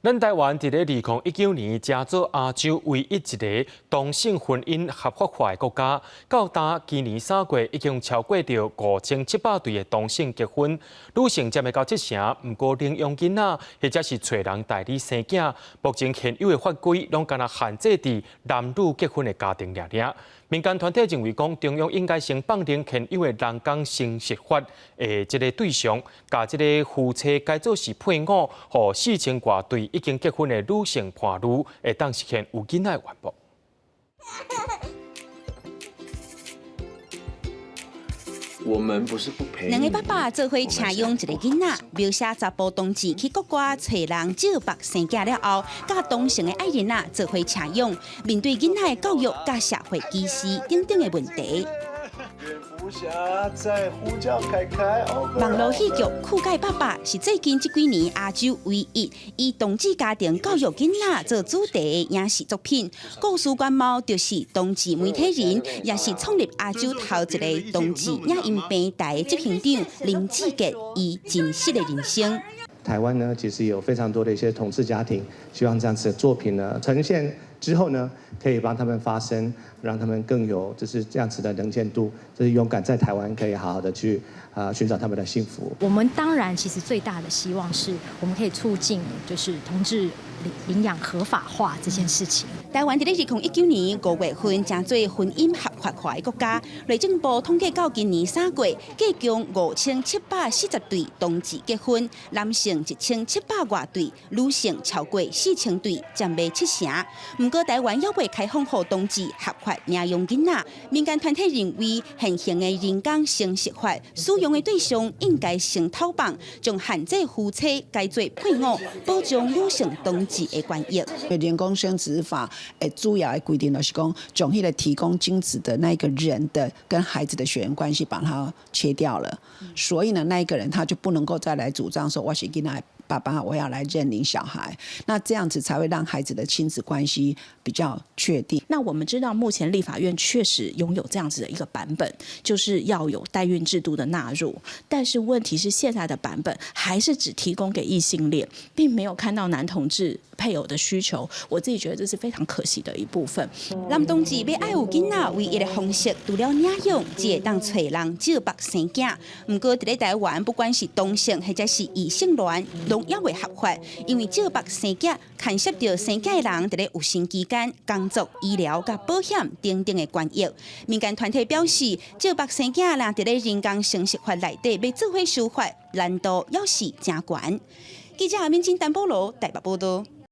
咱台灣佇咧2019年，成做亞洲唯一一个同性婚姻合法化的國家。到今今年3月，已經超過著5700對的同性結婚，女性佔會到七成。毋過領養囡仔或者是揣人代理生囝，目前現有的法規攏干焦限制佇男女結婚的家庭爾爾。民間團體認為講，中央應該先放寬現有的人工生殖法的這个對象，共這个夫妻改做是配偶，予4000外對已經結婚的女性伴侶會當實現有囡仔的願望。我們不是不陪。兩个爸爸做伙請養一个囡仔，描寫查埔同志去國外揣人照縛生囝了後，佮同性的愛人仔做伙請養，面對囡仔的教育佮社會歧視等等的問題。網路戲劇《酷蓋爸爸》是最近這幾年亞洲唯一以同志家庭教育囡仔做主題的影視作品。故事主謀就是同志媒體人，也是創立亞洲頭一个同志影音平台的執行長林志傑，伊真實的人生。台灣呢，其實有非常多的一些同志家庭，希望這樣子的作品呢呈現之後呢，可以幫他們發聲，讓他們更有就是這樣子的能見度，就是勇敢在台灣可以好好的去啊尋找他們的幸福。我們當然其實最大的希望是我們可以促進就是同志領養合法化這件事情。台灣佇咧2019年5月份，成做婚姻合法化的國家。內政部統計到今年3月，計共5740對同志結婚，男性1700外對，女性超過4000對，佔欲七成。毋過台灣猶未開放予同志合法領養囡仔。民間團體認為，現行的人工生殖法使用的對象應該先偷放，將限制夫妻改做配偶，保障女性同志的權益。人工生殖法的主要的規定就是講，將彼个提供精子的那個人的跟孩子的血緣關係把它切掉了，所以呢，那一個人他就不能夠再來主張說我是囡仔爸爸，我要來認領小孩，那這樣子才會讓孩子的親子關係比較確定。那我們知道，目前立法院確實擁有這樣子的一個版本，就是要有代孕制度的納入，但是問題是現在的版本還是只提供給異性戀，並沒有看到男同志配偶的需求。我自己覺得這是非常可惜的一部分。男同志欲愛有囡仔，唯一的方式除了領養，只會當揣人照縛生囝。毋過佇咧台灣，不管是同性或者是異性戀，攏猶未合法，因為照縛生囝牽涉著生囝的人佇咧育嬰期間工作、醫療佮保險等等的權益。民間團體表示，照縛生囝若佇咧人工生殖法內底欲做伙修法，難度猶是誠懸。記者阿敏金丹波羅台北報道。